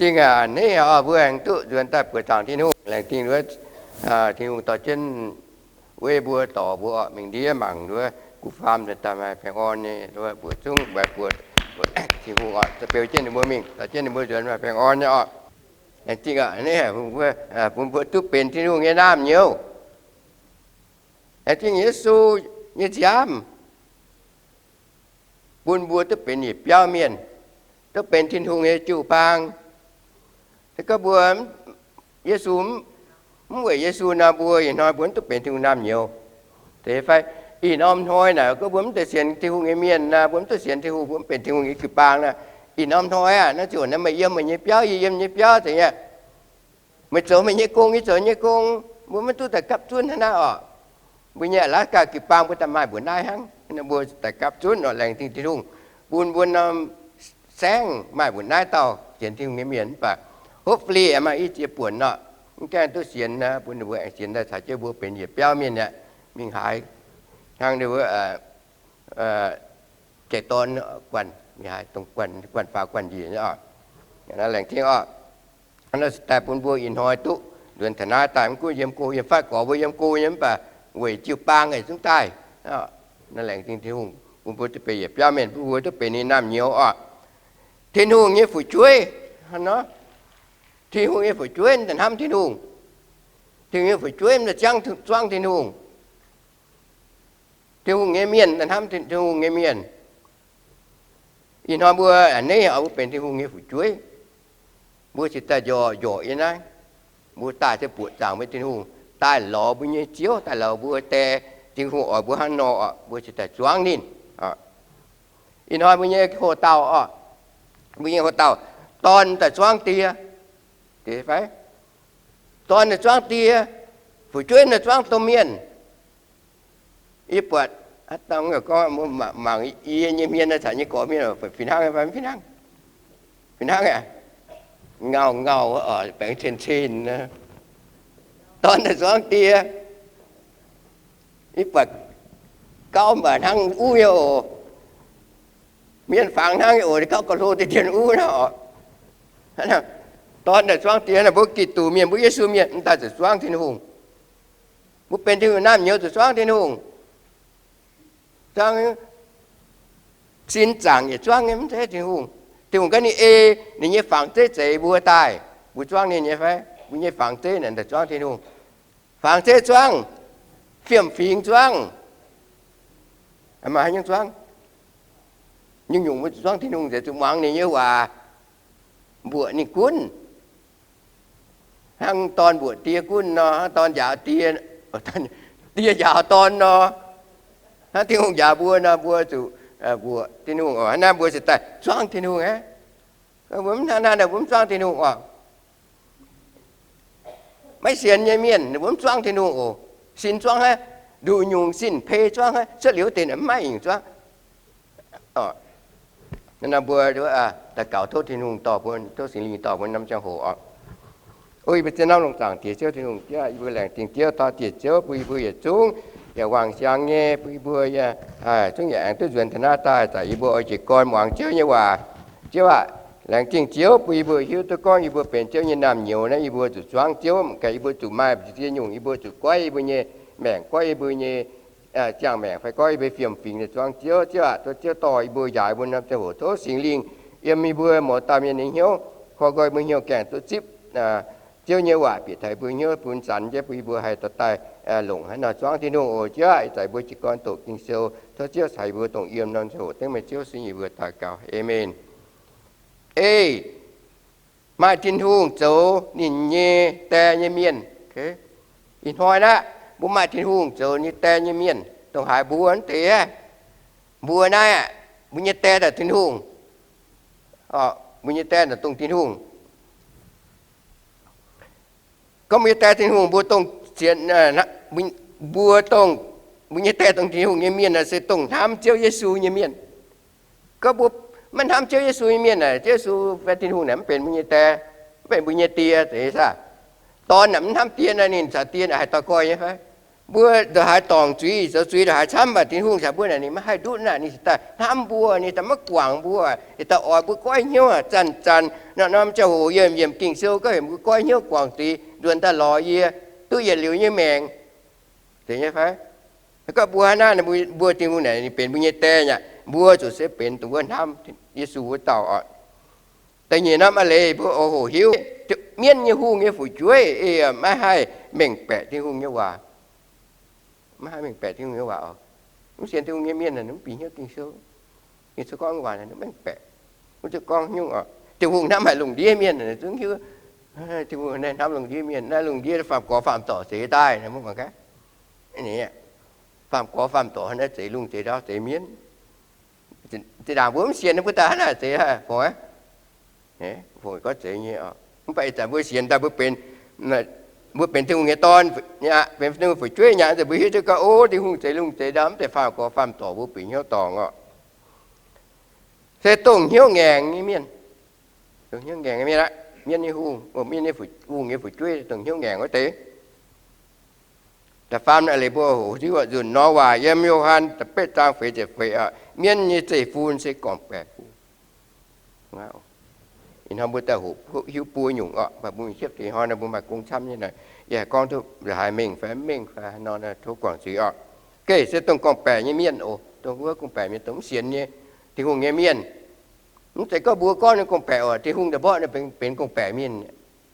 Dingh aac, a'hneiv oc, mbuo aengx duqv nzuonx daaih buoqc zaangc Tin-Hungh. Laengz zingh wuov, Tin-Hungh dorh jienv weiv mbuo dorc mbuo oc, mingh ndiev mangc wuov gu faam nzuonx daaih maaih baengh orn nyei, mbuo zungv mbuox Tin-Hungh oc, beu jienv ninh mbuo mingh, dorh jienv ninh mbuo nzuonx maaih baengh orn nyei oc. Laengz zingh a'hneiv, bun mbuo duqv benx Tin-Hungh nyei naamh nyouz. Laengz zingh Yesu nyei nziaamv bun mbuo duqv benx yietc biauv mienh, duqv benx Tin-Hungh nyei jiu-baang. Se gorngv mbuo, Yesu, mv weic Yesu nor, mbuo ih hnoi mbuo mv duqv benx Tin-Hungh naamh nyouz. Deix fai ih norm hnoi naaic gorngv mbuo mv deix sienx Tin-Hungh nyei mienh nor, mbuo mv duqv sienx Tin-Hungh, mbuo mv benx Tin-Hungh nyei jiu-baang nor, ih norm hnoi aac, naaiv ziouc naaiv meih yiem meih nyei biauv, yie yiem nyei biauv, zeiz nyei. Meih zoux meih nyei gong, yie zoux nyei gong, mbuo maiv duqv daaih gapv zunv hnangv naaiv oc. Mbuo nyei Alaska jiu-baang mbuo daaih maaih mbuoqc naaiv hnangv, mbuo daaih gapv zunv oc. Laengz zingh Tin-Hungh bun mbuo norm saengv maaih mbuoqc naaiv dauh sienx Tin-Hungh nyei mienh mv baac hopefully maaih i ziex buonc oc, mv gaengh duqv sienx, bun ninh mbuo aengx sienx daaih caux jienv mbuo benx yietc biauv mienh aqv, mingh haaix hnangv ninh mbuo jai-dorn guanh, guanh faaux guanh njiec. Laengz zingh oc. Daaih bun mbuo ih hnoi duqv nzuonx taux naaiv daaih, mv gunv yiem go yiem fatv, gorx mbuo yiem go nyei mv baac weic jiu-baang aengx zungv daaih. Laengz zingh Tin-Hungh bun mbuo duqv benx yietc biauv mienh, bun mbuo duqv benx ninh naamh nyouz oc. Tin-Hungh nyei fu'jueiv, Tin-Hungh nyei fu'jueiv daaih hnamv Tin-Hungh. Tin-Hungh nyei fu'jueiv daaih ziangv zuangv Tin-Hungh. Tin-Hungh nyei mienh daaih hnamv Tin-Hungh nyei mienh. Ih hnoi mbuo a'hneiv oc, mbuo benx Tin-Hungh nyei fu'jueiv. Mbuo cingx daaih njorc, njorc yiem naaiv. Mbuo daaih se buoqc zaangc mbuo Tin-Hungh, daaih lorz mbuo nyei Ziouv, daaih lorz mbuo die Tin-Hungh oix mbuo hnangv nor oc, mbuo cingx daaih zuangv ninh. Ih hnoi mbuo nyei hoc-dauh oc, mbuo nyei hoc-dauh, dorn daaih zuangv die, fai? Dorn daaih zuangv die, fu'jueiv daaih zuangv domh mienh. Yie buatc, gorngv mangc yie nyei hmien caux nyei gorx mienh fih hnangv, fih hnangv, fih hnangv aqv. Ngauh ngauh, baengx cen-cen, dorn daaih zuangv die. Yie buatc gauv mv baac hnangv uv nyei oc. Mienh fangx hnangv nyei oc, gauv gauh hlo deix dien uv nor. Dorn daaih zuangv die, mbuo Giduc mienh, mbuo Yesu mienh, mv daaih zuqc zuangv Tin-Hungh. Mbuo benx Tin-Hungh naamh nyouz zuqc zuangv Tin-Hungh. Zuangv sin zaangc yietc zuangv nyei, mv zeiz Tin-Hungh. Tin-Hungh ganh ninh ei ninh nyei fangx zeiv zeix mbuo daaih, mbuo zuangv ninh nyei fai? Mbuo nyei fangx zeiv naaic daaih zuangv Tin-Hungh. Fangx zeiv zuangv, fiem-fingx zuangv, maaih haaix nyungc zuangv? Nyungc-nyungc mbuo zuqc zuangv Tin-Hungh, zuqc muangx ninh nyei waac, mbuoqc ninh gunv. Hnangv dorn mbuoqc die gunv nor, hnangv dorn njaaux die, die njaaux dorn nor, hnangv Tin-Hungh njaaux mbuo nor, mbuo zuqc mbuoqc Tin-Hungh oc. Hnangv naaiv mbuo ziouc daaih zuangv Tin-Hungh aqv. Mbuo mv hnangv naaiv, mbuo mv zuangv Tin-Hungh oc. Maiv sienx nyei mienh ninh mbuo mv zuangv Tin-Hungh oc. Sin zuangv haiv, nduqc nyungc sin, pei zuangv haiv, cuotv liuz wuov deix mv maaih nyungc zuangv. Nor mbuo daux gaux tov Tin-Hungh dorh mbuo, tov Singx Lingh dorh mbuo norm ziangh hoc oc. O yie mbuo zien norm longc zaangc Diex Ziouv Tin-Hungh, yie mbuo laengz zingh Ziouv tov Diex Ziouv bun yie mbuo yietc zungv yaac wangc siang nyei, bun yie mbuo zungv yaac aengx duqv nzuonx taux naaiv daaih, zanc yie mbuo oix jiez gorn muangx Ziouv nyei waac. Ziouv aac, laengz zingh Ziouv bun yie mbuo hiuv duqv gorngv yie mbuo benx Ziouv nyei naamh nyouz naaiv, yie mbuo zuqc zuangv Ziouv, mv gaengh yie mbuo zuqc maaih ziex nyungc, yie mbuo zuqc goiv yie mbuo nyei maengc, goiv yie mbuo nyei ziangh maengc fai goiv yie mbuo fiem-fingx zuangv Ziouv. Ziouv aac, tov Ziouv dorh yie mbuo, njaaux yie mbuo norm ziangh hoc. Tov Singx Lingh yiem yie mbuo mouz dauh mienh nyei hnyouv, koi nqoi mbuo hnyouv gaengh duqv zipv Ziouv nyei waac bieqc taux yie mbuo hnyouv bun zanc jienv bun yie mbuo haih dorh daaih longc haaix nor zuangv Tin-Hungh oc. Ziouv aac, ih zanc yie mbuo jiez gorn doqc Ging-Sou, tov Ziouv caux yie mbuo dongh yiem norm ziangh hoc. Dengv meih Ziouv sin yie mbuo daux gaux. Aamen. Ei, maaih Tin-Hungh zoux ninh nyei die nyei mienh. Ih hnoi naaiv mbuo maaih Tin-Hungh zoux nyei die nyei mienh, dongh haaix mbuo naaiv deix? Mbuo naaiv, mbuo nyei die daaih Tin-Hungh. Mbuo nyei die daaih dongh Tin-Hungh. Gorngv mbuo nyei die Tin-Hungh, mbuo dongh sienx, mbuo dongh, mbuo nyei die dongh Tin-Hungh nyei mienh se dongh hnamv Ziouv Yesu nyei mienh. Gorngv mbuo maiv hnamv Ziouv Yesu nyei mienh aeqv, Ziouv Yesu fai Tin-Hungh naaic mv benx mbuo nyei die, mv benx mbuo nyei die, zeiz nyei saah? Dorn naaic mv hnamv die naaic, ninh caux die naaic haih dorh goiv nyei fai? Mbuo ndongc haaix dorngc zuiz, zoux zuiz ndongc haaix camv, mv baac Tin-Hungh caux mbuo naaic ninh maiv haih ndutv naaic, ninh cingx daaih hnamv mbuo, ninh daaih maiv guangc mbuo, ninh daaih oix mbuo goiv hnyouv, zanc-zanc norm-norm ziangh hoc yiem, yiem Ging-Sou gorngv heuc mbuo goiv hnyouv guangc zuiz, nzuonx daaih lorz yie, duqv yietc liuz nyei maengc. Zeiz nyei fai? Gorngv mbuo hnangv naaiv, mbuo Tin-Hungh naaic ninh benx mbuo nyei die aqv. Mbuo zuqc se benx dongh wuov hnamv Yesu wuov dauh oc. Da'nyeic norm a'leiz mbuo oix hoqc hiuv mienv nyei hungh nyei fu'jueiv ei maiv haih mengh baeqc Tin-Hungh nyei waac. Maiv haih mengh baeqc Tin-Hungh nyei waac oc. Mv sienx Tin-Hungh nyei mienh mv bieqc hnyouv Ging-Sou. Ging-Sou gorngv waac mv mengh baeqc. Mv zuqc gorngv nyungc oc. Tin-Hungh hnamv haaix lungh ndiev mienh zungv hiuv. Tin-Hungh hnamv lungh ndiev mienh, naaiv lungh ndiev faam-gorx faam-dorc zeix daaih, mbuo mangc gaax. Faam-gorx faam-dorc naaiv zeix lungh zeix ndau zeix mienv. Zinh ndaangc mbuo mv sienx, mbuo daaih hnangv naaic zeix haic, fongc aqv. Fongc gorngv zeix nyei oc. Mv baac ih zanc mbuo sienx daaih, mbuo benx, mbuo benx Tin-Hungh nyei dorn, benx Tin-Hungh fu'jueiv nyei, mbuo hiuv duqv gorngv, o, Tin-Hungh zeix lungh zeix ndau, mv zeiz faam-gorx faam-dorc mbuo bieqc hnyouv dorngc oc. Se dongh hnyouv ngaengc nyei mienh. Dongh hnyouv ngaengc nyei mienh aqv. Mienv nyei hungh, mienv nyei hungh nyei fu'jueiv dongh hnyouv ngaengc wuov deix. Da'faam a'leiz mbuo hoqc hiuv nzunc nor waac yiem Yo^han da'betv zaang feix ziepc feix, mienv nyei zeiv-fun se gorngv-baeqc. Ih hnoi mbuo daaih hoqc hiuv buo nyungc oc, mv baac mbuo mingh hietv deix hnoi nor mbuo maaih gong camv nyei. Yie haih gorngv duqv haaix mengh fai mv mengh fai nor, tov guangc zuiz oc. Geh se dongh gorngv-baeqc nyei mienh oc, dongh wuov gorngv-baeqc mienh, dongh mv sienx nyei Tin-Hungh nyei mienh. Mv zeiz gorngv mbuo gorngv ninh gorngv-baeqc oc, Tin-Hungh daaih mborqv ninh benx gorngv-baeqc mienh.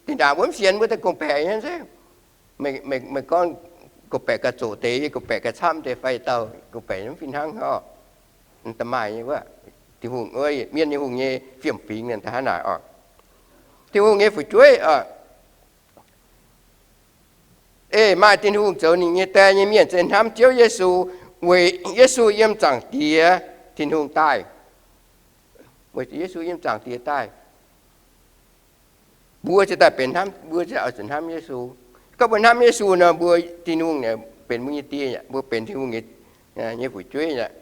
Zinh ndaangc mbuo mv sienx mbuo daaih gorngv-baeqc nyei se. Meih gorngv gorngv-baeqc gauh zoqc deix, gorngv-baeqc gauh camv deix fai dauh gorngv-baeqc mv fih hnangv oc. Da'faanh maaih nyei wuov, Tin-Hungh, mienv nyei hungh nyei fiem-fingx naaic hnangv naaic oc. Tin-Hungh nyei fu'jueiv oc, ei maaih Tin-Hungh zoux ninh nyei die nyei mienh se hnamv Ziouv Yesu, weic Yesu yiem Zaangc Diex Tin-Hungh daaih. Weic zuqc Yesu yiem Zaangc Diex daaih, mbuo ziouc daaih benx hnamv, mbuo ziouc oix zuqc hnamv Yesu. Gorngv mbuo hnamv Yesu nor, mbuo, Tin-Hungh naaic benx mbuo nyei die aqv, mbuo benx Tin-Hungh nyei fu'jueiv aqv.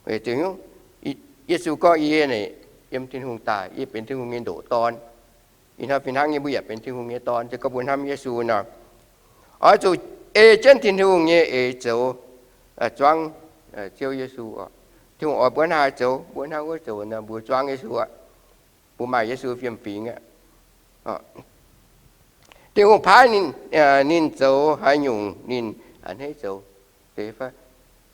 Weic zuqc Yesu gorngv, yie naaic yiem Tin-Hungh daaih, yie benx Tin-Hungh nyei ndoqc Dorn. Ih hnoi fih hnangv nyei mbuo yaac benx Tin-Hungh nyei dorn, se gorngv mbuo hnamv Yesu nor, oix zuqc ei jienv Tin-Hungh nyei eix zoux, zuangv Ziouv Yesu oc. Tin-Hungh oix mbuo hnangv haaix zoux, mbuo hnangv wuov zoux nor, mbuo zuangv Yesu aqv. Mbuo maaih Yesu fiem-fingx aqv. Tin-Hungh paaiv ninh, ninh zoux haaix nyungc ninh a'hneiv zoux.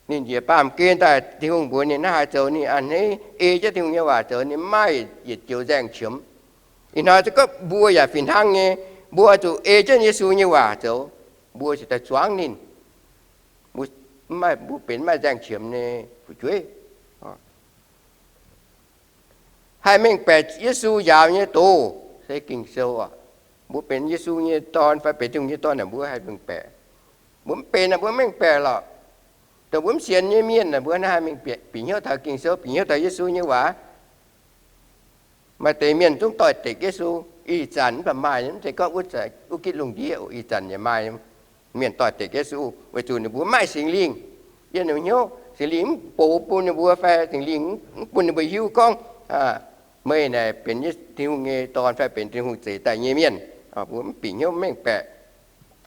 Ninh njiec baamh gen daaih, Tin-Hungh mbuox ninh hnangv haaix zoux, ninh a'hneiv ei jienv Tin-Hungh nyei waac zoux, ninh mv maaih yietc joux nzaeng qiemx. Ih hnoi se gorngv mbuo yaac fih hnangv nyei, mbuo zuqc ei jienv Yesu nyei waac zoux, mbuo ziouc daaih zuangv ninh. Mbuo, mbuo benx maaih nzaeng qiemx nyei fu'jueiv. Haih mengh baeqc Yesu njaaux nyei doz se Ging-Sou oc. Mbuo benx Yesu nyei dorn fai benx Tin-Hungh nyei dorn naaic, mbuo haih mengh baeqc. Mbuo mv benx naaic, mbuo mv mengh baeqc lorqc. Dongh mbuo mv sienx nyei mienh naaic, mbuo hnangv haaix mingh bieqc hnyouv taux Ging-Sou, bieqc hnyouv taux Yesu nyei waac? Maaih deix mienh zungv doix-dekc Yesu ih zanc, mv baac maaih mv zeiz gorngv wuov gitv lungh ndiev, ih zanc yaac maaih mienh doix-dekc Yesu weic zuqc ninh mbuo mv maaih Singx Lingh yiem ninh mbuo hnyouv. Singx Lingh mv bov bun ninh mbuo fai Singx Lingh mv bun ninh mbuo hiuv gorngv meih naaic benx Tin-Hungh nyei dorn fai benx Tin-Hungh zeix daaih nyei mienh. Mbuo mv bieqc hnyouv mengh baeqc.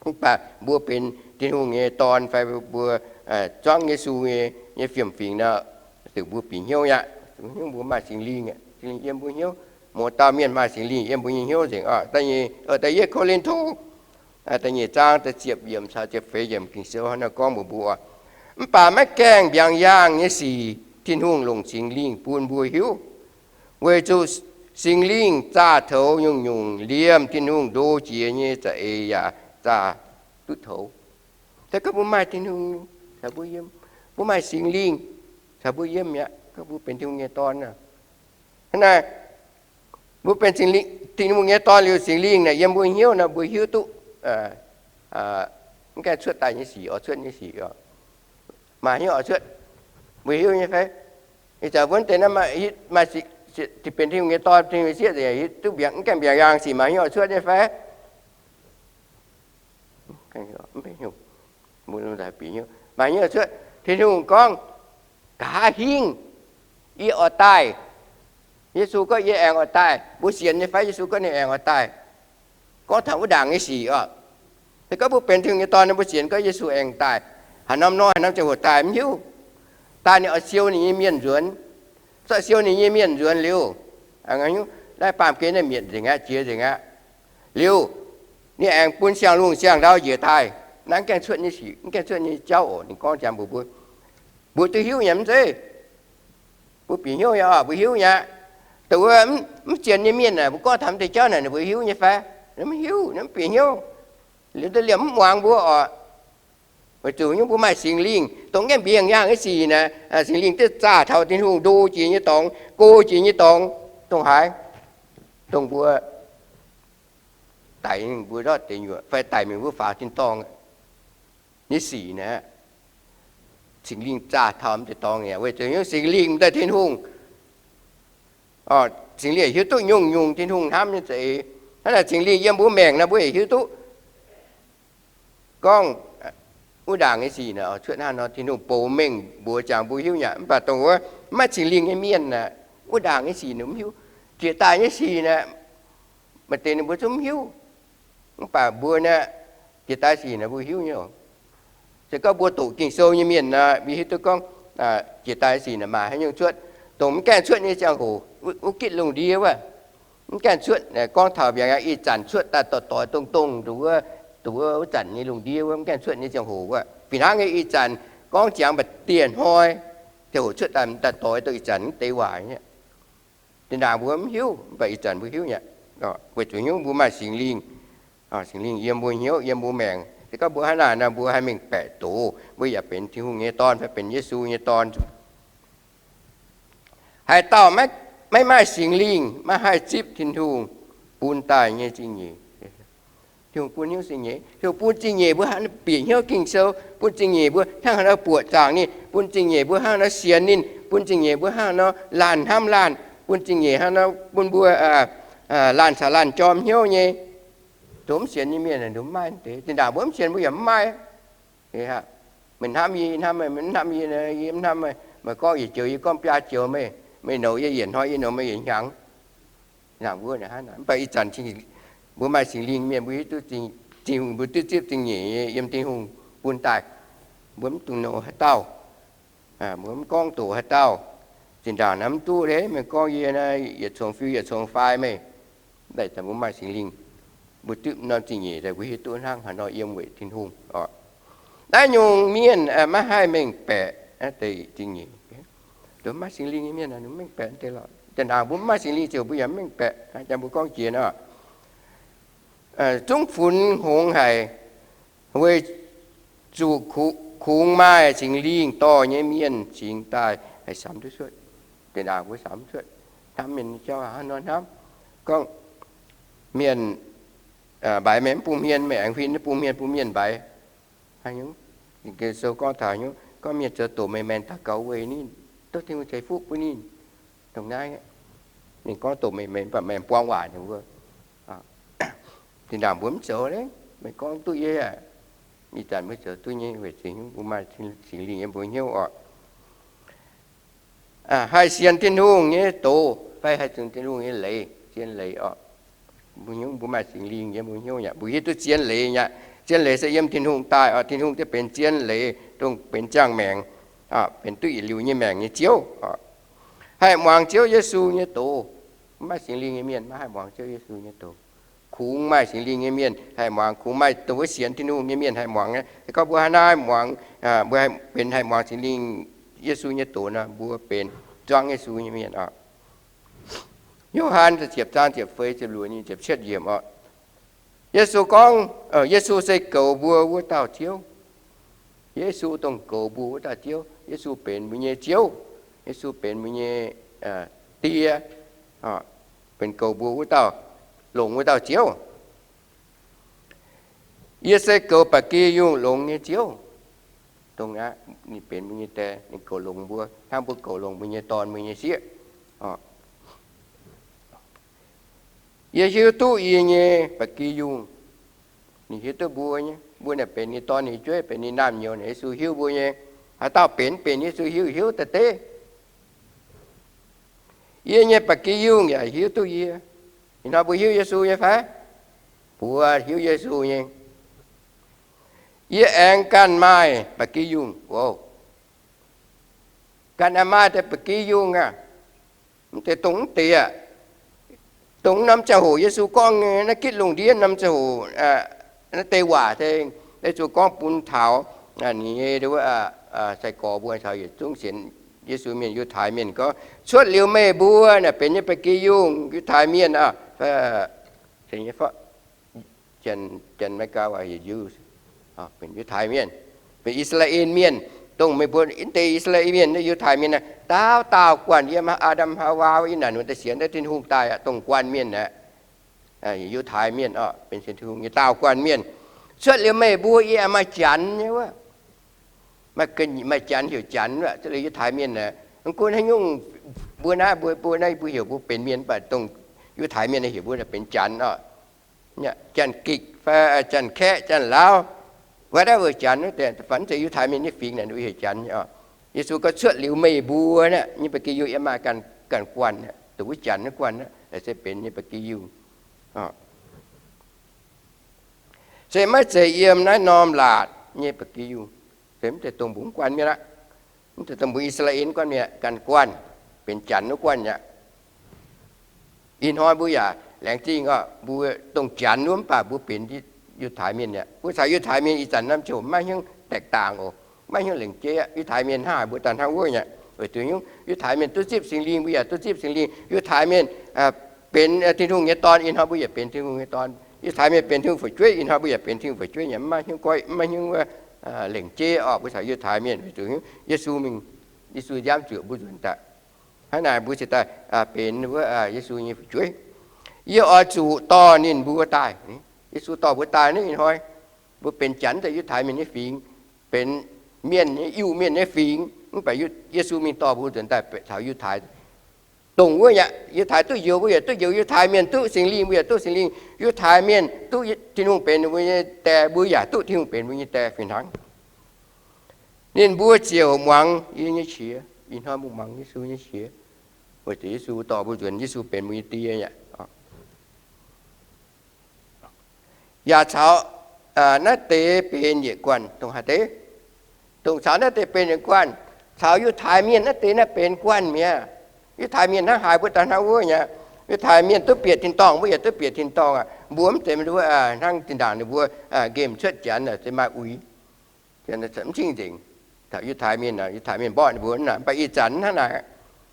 Mv baac mbuo benx Tin-Hungh nyei dorn fai mbuo zuangv Yesu nyei, nyei fiem-fingx nor, zuqc mbuo bieqc hnyouv aqv. Mbuo maaih Singx Lingh, Singx Lingh yiem mbuo hnyouv. Mouz dauh mienh maaih Singx Lingh yiem mbuo nyei hnyouv nzengc oc. Da'nyeic Ko^lin^to da'nyeic zaang da'ziepc yiemc caux ziepc feix yiemc Ging-Sou hnangv naaiv gorngv mbuox mbuo, mv baac maiv gaengh mbiaangx yaangh nyei sic Tin-Hungh longc Singx Lingh bun mbuo hiuv, weic zuqc Singx Lingh zaah toux nyungc-nyungc, liemh Tin-Hungh ndo jiex nyei za'eix yaac zaah duqv toux. Se gorngv mbuo maaih Tin-Hungh caux mbuo yiem, mbuo maaih Singx Lingh caux mbuo yiem mi'aqv, gorngv mbuo benx Tin-Hungh nyei dorn aqv. Hnangv naaic, mbuo benx Tin-Hungh nyei dorn liuz, Singx Lingh naaic yiem mbuo hnyouv nor, mbuo hiuv duqv mv gaengh cuotv daaih nyei sic, oix cuotv nyei sic oc. Maaih hnyouv oix cuotv, mbuo hiuv nyei fai? Ih zanc mbuo deix naaiv maaih, benx Tin-Hungh nyei dorn, Tin-Hungh nyei sieqv nzengc, hiuv duqv mv gaengh mbiaangx yaangh sic maaih hnyouv oix cuotv nyei fai? Maaih hnyouv cuotv. Tin-Hungh gorngv, nqa'haav hingv yie oix daaih. Yesu gorngv yie aengx oix daaih. Mbuo sienx nyei fai? Yesu gorngv ninh aengx oix daaih. Gorngv taux wuov ndaangc nyei sic oc. Se gorngv mbuo benx Tin-Hungh nyei dorn, mbuo sienx gorngv Yesu aengx daaih, haaix norm nor, haaix norm ziangh hoc daaih, mv hiuv. Daaih ninh oix siou ninh nyei mienh nzuonx. Zorqv siou ninh nyei mienh nzuonx liuz, naaiv baamh gen naaiv mietc nzengc aqv, jiex nzengc aqv. Liuz, ninh aengx bun siang-lungh siang-ndau njiec daaih. Naaiv mv gaengh cuotv nyei sic, mv gaengh cuotv nyei jauv oc. Ninh gorngv jangx mbuox mbuo, mbuo duqv hiuv nyei mv zeiz? Mbuo bieqc hnyouv nyei oc, mbuo hiuv nyei aqv. Dongh wuov mv sienx nyei mienh aah, mbuo gorngv taux mv deix jauv naaic, ninh mbuo hiuv nyei fai? Ninh mv hiuv, ninh mv bieqc hnyouv. Liuz, liemh mv muangx mbuo oc. Weic zuqc nyungc mbuo maaih Singx Lingh, dongh gaengh mbienc yaangh nyei sic naaic, Singx Lingh duqv zaah taux Tin-Hungh ndo jiex nyei dorngx, go jiex nyei dorngx, dongh haaix? Dongh mbuo daic mingh mbuo ndortv deic nyuoqc fai daic mingh mbuo faaux tin-dorngh nyei sic naaic, Singx Lingh zaah taux m'deix dorngx aqv. Weic zuqc nyungc Singx Lingh m'daaih Tin-Hungh, Singx Lingh hiuv duqv nyungc-nyungc Tin-Hungh hnamv nyei za'eix. Hnangv naaic Singx Lingh yiem mbuo maengc nor, mbuo yaac hiuv duqv gorngv wuov ndaangc nyei sic naaic cuotv hnangv nor, Tin-Hungh bouc mengh mbuox jangx mbuo hiuv nyei aqv. Mv baac dongh wuov maiv Singx Lingh nyei mienh aah, wuov ndaangc nyei sic ninh mv hiuv. Jiex daaih nyei sic naaic, maaih deix ninh mbuo zungv mv hiuv. Mv baac mbuo naaic, jiex daaih sic naaic mbuo hiuv nyei oc. Se gorngv mbuo doqc Ging-Sou nyei mienh nor, mbuo hiuv duqv gorngv jiex daaih sic naaic maaih haaix nyungc cuotv. Dongh mv gaengh cuotv nyei ziangh hoc, wuov gitv lungh ndiev wuov, mv gaengh cuotv, gorngv taux mbiaangx ih zanc cuotv daaih doic-doix dongh dongh, dongh wuov zanc nyei lungh ndiev wuov, mv gaengh cuotv nyei ziangh hoc wuov. Fih hnangv nyei ih zanc gorngv jangx mba'dieh hnoi, ziangh hoc cuotv daaih m'daaih doix dongh ih zanc mv deix waac nyei. Zinh ndaangc mbuo mv hiuv, mv baac ih zanc mbuo hiuv nyei aqv. Weic zuqc nyungc mbuo maaih Singx Lingh, Singx Lingh yiem mbuo hnyouv, yiem mbuo maengc. Se gorngv mbuo hnangv naaic nor, mbuo haih mengh baeqc doz, mbuo yaac benx Tin-Hungh nyei dorn fai benx Yesu nyei dorn. Haaix dauh maiv maaih Singx Lingh maiv haih zipv Tin-Hungh bun daaih nyei zingh nyeic. Tin-Hungh bun hnyouv zingh nyeic, Tin-Hungh bun zingh nyeic mbuo hnangv bieqc hnyouv Ging-Sou, bun zingh nyeic mbuo hnangv haaix nor buoqc zaangc ninh, bun zingh nyeic mbuo hnangv haaix nor sienx ninh, bun zingh nyeic mbuo hnangv haaix nor laanh hnamv laanh, bun zingh nyeic hnangv haaix nor bun mbuo laanh caux laanh jorm hnyouv nyei. Dongh mv sienx nyei mienh mv maaih deix. Zinh ndaangc mbuo mv sienx mbuo yaac mv maaih. Meih hnamv yie, yie hnamv meih, meih mv hnamv yie, yie mv hnamv meih. Meih gorngv yietc joux, yie gorngv biaa joux meih. Meih nouz yie yietc hnoi, yie nouz meih yietc hnyangx. Mv baac ih zanc mbuo maaih Singx Lingh mienh, mbuo hiuv duqv Tin-Hungh, mbuo duqv zipv zingh nyeic yiem Tin-Hungh bun daaih. Mbuo mv dungx nouz haaix dauh, mbuo mv gorngv doqc haaix dauh. Zinh ndaangc naaiv mv duqv leiz, meih gorngv yie naaiv yietc congx fiu yietc congx faix meih. Mv baac ih zanc mbuo maaih Singx Lingh, mbuo duqv norm zingh nyeic daaih, mbuo hiuv duqv hnangv haaix nor yiem weic Tin-Hungh oc. Naaiv nyungc mienh maiv haih mengh baeqc naaiv deix zingh nyeic. Maiv maaih Singx Lingh nyei mienh mv mengh baeqc deix lorqc. Zinh ndaangc mbuo mv maaih Singx Lingh ziouc mbuo yaac mv mengh baeqc. Jang mbuo gorngv jiex nor, zungv funx hngongx haic, weic zuqc kungx maaih Singx Lingh dorh nyei mienh cingx daaih haih samx duqv cuotv. Zinh ndaangc mbuo samx cuotv, hnamv mienh nyei jauv hnangv nor hnamv. Gorngv mienh mbaix meih mv bun hmien, meih aengx huin mv bun hmien bun mienh mbaix. Ging-Sou gorngv taux nyungc, gorngv mienh zoux doqc meih, meih daux gaux weic ninh, tov Tin-Hungh ceix fuqv bun ninh. Dongh naaiv, ninh gorngv doqc meih, meih mv baac meih buang waac ninh mbuo. Zinh ndaangc mbuo mv zoux leiz, meih gorngv duqv yie aqv. Ih zanc mbuo zoux duqv nyei weic zuqc mbuo maaih Singx Lingh yiem mbuo hnyouv oc. Haih sienx Tin-Hungh nyei doz fai haih sienx Tin-Hungh nyei leiz, zien leiz oc. Mbuo maaih Singx Lingh yiem mbuo hnyouv aqv, mbuo hiuv duqv zien leiz aqv. Zien leiz se yiem Tin-Hungh daaih oc. Tin-Hungh se benx zien leiz, dongh benx ziangh maengc, benx duqv yietc liuz nyei maengc nyei Ziouv. Haih muangx Ziouv Yesu nyei doz. Maiv maaih Singx Lingh nyei mienh maiv haih muangx Ziouv Yesu nyei doz. Kungx maaih Singx Lingh nyei mienh haih muangx, kungx maaih dongh wuov sienx Tin-Hungh nyei mienh haih muangx. Se gorngv mbuo hnangv naaiv muangx, mbuo benx haih muangx Singx Lingh, Yesu nyei doz nor, mbuo benx zuangv Yesu nyei mienh oc. Yo^han ziepc zaang ziepc feix, ziepc luoqc, nyic ziepc cietv yiemc oc. Yesu gorngv, Yesu se goux mbuo wuov dauh Ziouv. Yesu dongh goux mbuo wuov dauh Ziouv. Yesu benx mbuo nyei Ziouv. Yesu benx mbuo nyei Die, benx goux mbuo wuov dauh, longc wuov dauh Ziouv. Yie se goux ba'gi yungh longx nyei Ziouv. Dongh aqv, ninh benx mbuo nyei Die, ninh goux longx mbuo hnangv mbuo goux longx mbuo nyei dorn, mbuo nyei sieqv. Yie hiuv duqv yie nyei ba'gi yungh. Ninh hiuv duqv mbuo nyei, mbuo naaic benx ninh dorn, ninh jueiv, benx ninh naamh nyouz. Yesu hiuv mbuo nyei. Haaix dauh benx, benx Yesu hiuv, hiuv daaih deix. Yie nyei ba'gi yungh yaac hiuv duqv yie. Ih hnoi mbuo hiuv Yesu nyei fai? Mbuo hiuv Yesu nyei. Yie aengx ganh maaih ba'gi yungh. Ganh aengx maaih deix ba'gi yungh aqv. Mv deix dongh mv deix aqv. Dongh norm ziangh hoc Yesu gorngv nyei, naaiv gitv lungh ndiev norm ziangh hoc, naaiv deix waac, Yesu gorngv bun taux ninh nyei sai-gorx mbuo caux yietc zungv sienx Yesu mienh, Yiutai Mienh gorngv, cuotv liuz meih mbuo naaic benx yie ba'gi yungh, Yiutai Mienh, Yiutai Mienh, benx I^saa^laa^en Mienh, dongh meih mbuo mv deix I^saa^laa^en Mienh, Yiutai Mienh, daauv dauh guanh yiem Aa^ndam Haawaa yiem naaic wuov deix sienx Tin-Hungh daaih aqv, dongh guanh mienh aqv. Yiutai Mienh oc, benx sienx Tin-Hungh nyei daauh guanh mienh. Cuotv liuz meih mbuo yie maaih Janx nyei wuov. Maaih Janx heuc Janx wuov, cuotv liuz Yiutai Mienh aqv. Mv gunv haaix nyungc, mbuo naaiv, mbuo, mbuo naaiv, mbuo heuc mbuo benx mienh, mv baac dongh Yiutai Mienh heuc mbuo benx Janx oc. Janx-Gikc fai Janx-Kaeqv, Janx-Laauv, whatever, Janx, da'faanh mv zeiz Yiutai Mienh nyei fingx naaic heuc Janx nyei oc. Yesu gorngv, cuotv liuz meih mbuo naaiv nyei ba'gi yungh yie maaih ganh guanh, dongh wuov Janx nyei guanh se benx nyei ba'gi yungh. Se maiv zeiz yiem naaiv norm laatc nyei ba'gi yungh. Se mv zeiz dongh mbuo guanh mienh aqv. Mv zeiz dongh mbuo I^saa^laa^en guanh mienh, ganh guanh, benx Janx wuov guanh aqv. Ih hnoi mbuo yaac laengz zingh oc, mbuo dongh Janx wuov mv baac mbuo benx Yiutai Mienh aqv. Mbuo caux Yiutai Mienh ih zanc norm ziangh hoc maiv hnyouv daeng daangc oc, maiv hnyouv lengc jeiv aqv. Yiutai Mienh hnangv haaix mbuo daaih hnangv wuov aqv. Weic zuqc nyungc Yiutai Mienh duqv zipv Singx Lingh, mbuo yaac duqv zipv Singx Lingh. Yiutai Mienh benx Tin-Hungh nyei dorn, ih hnoi mbuo yaac benx Tin-Hungh nyei dorn. Yiutai Mienh benx Tin-Hungh fu'jueiv, ih hnoi mbuo yaac benx Tin-Hungh fu'jueiv nyei, maiv hnyouv goiv, maiv hnyouv lengc jeiv oc. Mbuo caux Yiutai Mienh weic zuqc Yesu mingh, Yesu nziaamv zuoqc mbuo nzuonx daaih. Hnangv naaic mbuo cingx daaih benx wuov Yesu nyei fu'jueiv. Yie oix zuqc dorh ninh mbuo daaih. Yesu dorh mbuo daaih naaiv ih hnoi, mbuo benx Janx daaih Yiutai Mienh nyei fingx, benx mienh nyei, Iu-Mienh nyei fingx, mv baac Yesu mingh dorh mbuo nzuonx daaih taux Yiutai. Dongh wuov aqv, Yiutai duqv njoux, mbuo yaac duqv njoux. Yiutai Mienh duqv Singx Lingh, mbuo yaac duqv Singx Lingh. Yiutai Mienh duqv Tin-Hungh benx ninh mbuo nyei die, mbuo yaac duqv Tin-Hungh benx mbuo nyei die fih hnangv. Ninh mbuo ziouc muangx yie nyei qiex. Ih hnoi mbuo muangx Yesu nyei qiex, weic zuqc Yesu dorh mbuo nzuonx, Yesu benx mbuo nyei die aqv. Yaac caux naaiv deix benx yietc guanh. Dongh haaix deix? Dongh caux naaiv deix benx yietc guanh, caux Yiutai Mienh naaiv deix naaiv benx guanh mi'aqv. Yiutai Mienh hnangv haaix mbuo daaih hnangv wuov aqv. Yiutai Mienh duqv bieqc tin-dorngh, mbuo yaac duqv bieqc tin-dorngh aqv. Mbuo mv zeiz hnangv zinh ndaangc ninh mbuo nqemh cuotv Janx se maaih uix, mv cing-nzengc. Taux Yiutai Mienh, Yiutai Mienh mborqv ninh mbuo naaic, mv baac ih zanc hnangv naaic,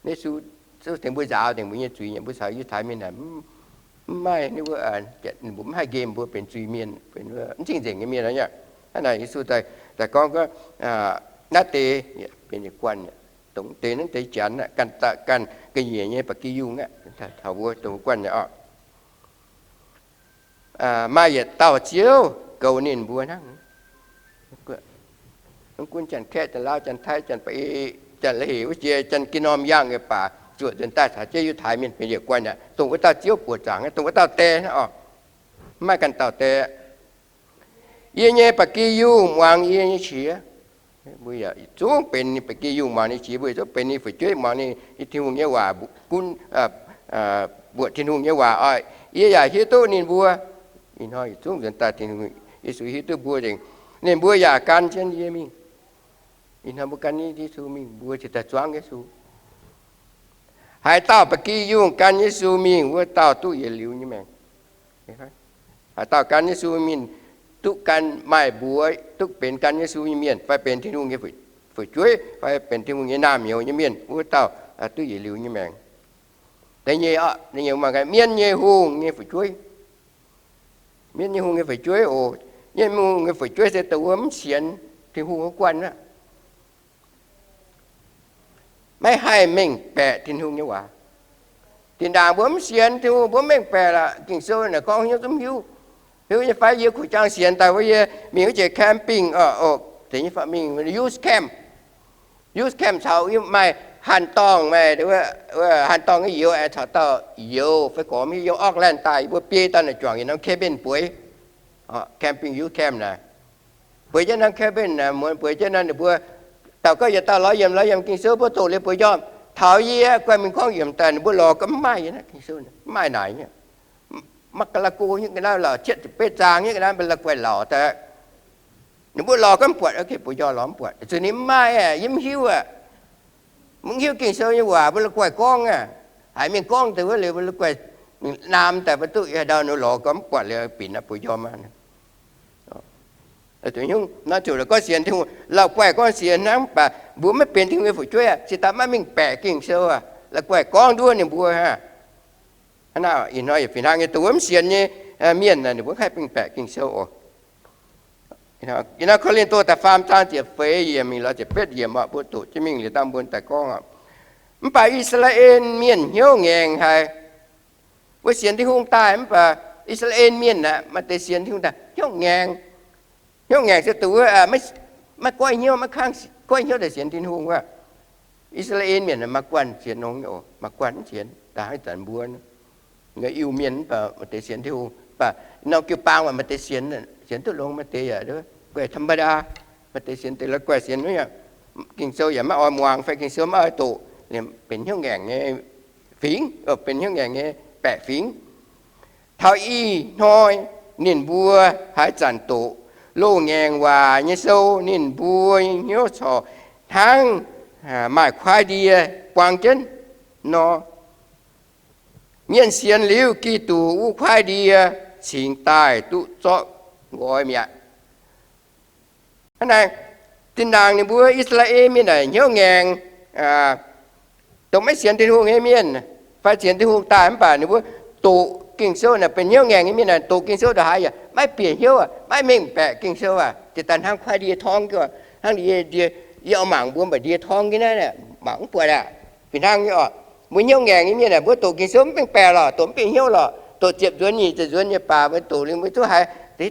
Yesu tengx mbuo nzaaux dingc mbuo nyei zuiz nyei, mbuo caux Yiutai Mienh naaic mv maaih, ninh mbuo mv haih nqemh mbuo benx zuiz-mienh, mv cing-nzengc nyei mienh aqv. Hnangv naaic Yesu daaih gorngv, naaiv deix benx yietc guanh, dongh deix naaiv deix Janx, ganh ga'nyiec nyei ba'gi yungh aqv, taux mbuo dongh guanh aqv. Maaih yietc dauh Ziouv goux ninh mbuo hnangv. Mv gunv Janx-Kaeqv, Janx-Laauv, Janx-Taiv, Janx-Ba'ei, Janx-La'hec wuov jiex, Janx-Gin-Norm Yangh nyei baac zuoqc nzuonx daaih caux jienv Yiutai Mienh benx yietc guanh aqv. Dongh wuov dauh Ziouv buoqc zaangc, dongh wuov dauh die aqv. Mv maaih ganh dauh die. Yie nyei ba'gi yungh muangx yie nyei qiex. Mbuo yietc zungv benx ninh ba'gi yungh muangx ninh qiex, mbuo yietc zungv benx ninh fu'jueiv muangx ninh Tin-Hungh nyei waac, gunv mbuoqc Tin-Hungh nyei waac oc. Yie yaac hiuv duqv ninh mbuo. Ih hnoi yietc zungv nzuonx daaih, Yesu hiuv duqv mbuo nzengc. Ninh mbuo yaac gan jienv yie mingh. Ih hnoi mbuo gan Yesu mingh, mbuo cingx daaih zuangv Yesu. Haaix dauh ba'gi yungh gan Yesu mingh, wuov dauh duqv yietc liuz nyei maengc. Haaix dauh gan Yesu mingh, duqv gan maaih mbuox, duqv benx gan Yesu nyei mienh, fai benx Tin-Hungh nyei fu'jueiv, fai benx Tin-Hungh nyei naamh nyouz nyei mienh, wuov dauh duqv yietc liuz nyei maengc. Da'nyeic, mienh nyei hungh nyei fu'jueiv. Mienh nyei hungh nyei fu'jueiv oc. Mienh nyei hungh nyei fu'jueiv se dongh wuov mv sienx Tin-Hungh wuov guanh aqv. Maiv haih mengh baeqc Tin-Hungh nyei waac. Zinh ndaangc mbuo mv sienx Tin-Hungh, mbuo mv mengh baeqc lorqc. Ging-Sou naaic gorngv hnyouv zungv hiuv. Hiuv nyei fai yie kuh jang sienx daaih wuov, yie mingh wuov jiex camping, mingh youth camp. Youth camp caux maaih hanh dorngh, maaih hanh dorngh nyei youz aengx caux dauh youz fai gormx mv hiuv yiem Auckland daaih, yie mbuo biei dauh naaic juangc yietc norm cabin bueix. Camping, youth camp naaic. Bueix jienv norm cabin naaic, muonz bueix jienv naaic, ninh mbuo dauh gorngv yietc dauh lorz yiemc lorz yiemc Ging-Sou, mbuo doqc liuz bueix njormh. Taux yie guai mingh gorngv yiemc daaih, ninh mbuo lorz gorngv mv maaih yie naaiv Ging-Sou, mv maaih naaic nyei. Maiv ga'naaiv go nyei ga'naaiv, lorz cietv ziepc betv zaang nyei ga'naaiv, maiv la'guaih lauz daaih. Ninh mbuo lorz gorngv mv buatc, butv-njormh lorz mv buatc, zuqc ninh mv maaih aqv, yie mv hiuv aqv. Mv hiuv Ging-Sou nyei waac, mbuo la'guaih gorngv aqv. Haiz mienh gorngv deix wuov liuz, mbuo la'guaih naam daaih, mbuo duqv yiem ndau ninh lorz gorngv mv buatc liuz, binc naaiv butv-njormh aqv. Naaiv ziouc gorngv sienx Tin-Hungh, la'guaih gorngv sienx hnangv, mv baac mbuo maiv benx Tin-Hungh nyei fu'jueiv aqv, cingx daaih maiv mengh baeqc Ging-Sou aqv. La'guaih gorngv nduov ninh mbuo aqv. Hnangv naaiv ih hnoi yaac fih hnangv nyei, dongh wuov mv sienx nyei mienh, ninh mbuo haih mengh baeqc Ging-Sou oc. Ih hnoi Ko^lin^to da'faam zaang ziepc feix yiemc mingh lorz ziepc betv yiemc oc, mbuo doqc jienv mingh liuz dangh mbuo daaih gorngv oc. Mv baac I^saa^laa^en Mienh hnyouv ngaengc haic. Mbuo sienx Tin-Hungh daaih mv baac I^saa^laa^en Mienh aeqv, maaih deix sienx Tin-Hungh daaih hnyouv ngaengc. Hnyouv ngaengc se dongh wuov maiv goiv hnyouv, maiv kangv goiv hnyouv daaih sienx Tin-Hungh wuov. I^saa^laa^en Mienh maaih guanh sienx longx nyei oc, maaih guanh mv sienx, daaih hnangv ih zanc mbuo Iu-Mienh mv baac maaih deix sienx Tin-Hungh, mv baac norm jiu-baang maaih deix sienx, sienx duqv longx, maaih deix yaac guaih ธรรมดา, maaih deix sienx deix la'guaih sienx, Ging-Sou yaac maiv oix muangx fai Ging-Sou maiv oix doqc, benx hnyouv ngaengc nyei fingx, benx hnyouv ngaengc nyei baeqc fingx. Taux ih hnoi ninh mbuo haaix zanc doqc loz-ngaengc waac nyei sou, ninh mbuo hnyouv corc hnangv maaih kuaaiv ndie buang jienv nor. Mienh sienx liuz Giduc, wuov kuaaiv ndie cingx daaih duqv zorqv nqoi mi'aqv. Hnangv naaic, zinh ndaangc ninh mbuo I^saa^laa^en Mienh naaic hnyouv ngaengc, dongh maiv sienx Tin-Hungh nyei mienh, fai sienx Tin-Hungh daaih mv baac ninh mbuo doqc Ging-Sou naaic benx hnyouv ngaengc nyei mienh naaic, doqc Ging-Sou ndongc haaix yaac maiv bieqc hnyouv aqv, maiv mengh baeqc Ging-Sou aqv, jiex daaih hnangv kuaaiv ndie torngv, hnangv ndie, yie oix mangc mbuo mv baac ndie torngv jienv naaiv, mangc mv buatc aqv. Fih hnangv nyei oc, mbuo hnyouv ngaengc nyei mienh naaic, mbuo doqc Ging-Sou mv mengh baeqc lorqc, doqc mv bieqc hnyouv lorqc, doqc ziepc nzuonx nyic ziepc nzuonz nyei baac mbuo doqc liuz mbuo zuqc haiz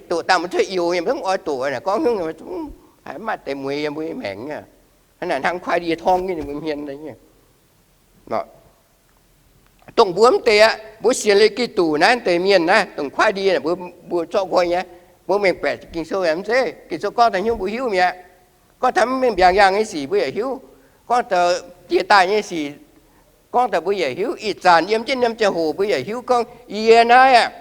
doqc dangh mbuo zuqc youx nyei, mbuo mv oix doqc naaic, gorngv hnyouv haiz mv maaih deix mueix yiem mbuo nyei maengc. Hnangv naaic hnangv kuaaiv ndie torngv nyei ninh mbuo hmien. Dongh mbuo mv deix aqv, mbuo sienx liuz Giduc naaiv deix mienh naaiv, dongh kuaaiv ndie mbuo, mbuo zorqv nqoi nyei, mbuo mengh baeqc Ging-Sou yaac mv zeiz. Ging-Sou gorngv taux hnyouv mbuo hiuv mi'aqv. Gorngv taux mv mengh mbiaangx yaangh nyei sic mbuo yaac hiuv. Gorngv taux jiex daaih nyei sic, gorngv taux mbuo yaac hiuv. Ih zanc yiem jienv norm ziangh hoc mbuo yaac hiuv gorngv yie naaiv aqv,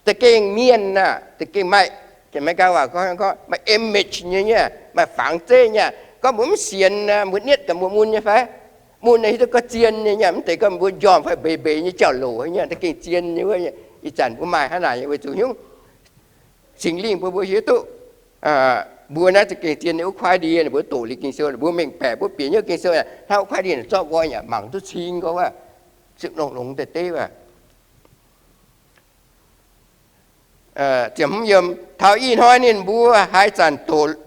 za'gengh mienh aqv, za'gengh maaih, Janx-Meigaa waac gorngv maaih image nyei, maaih fangx zeiv nyei. Gorngv mbuo mv sienx, mbuo nietv gaax mbuo mun nyei fai? Mun hiuv duqv gorngv zien nyei, mv zeiz gorngv mbuo njormh fai mbeix mbeix nyei jauv-louc nyei, za'gengh zien nyei wuov. Ih zanc mbuo maaih hnangv naaic nyei weic zuqc hnyouv Singx Lingh bun mbuo hiuv duqv mbuo naaiv za'gengh zien nyei wuov kuaaiv ndie, mbuo doqc liuz Ging-Sou, mbuo mengh baeqc, mbuo bieqc hnyouv Ging-Sou, hnangv wuov kuaaiv ndie zorqv nqoi yaac mangc duqv cing gorx wuov, longx-longx deix deix wuov. Ziemx yiem, taux ih hnoi ninh mbuo haaix zanc doqc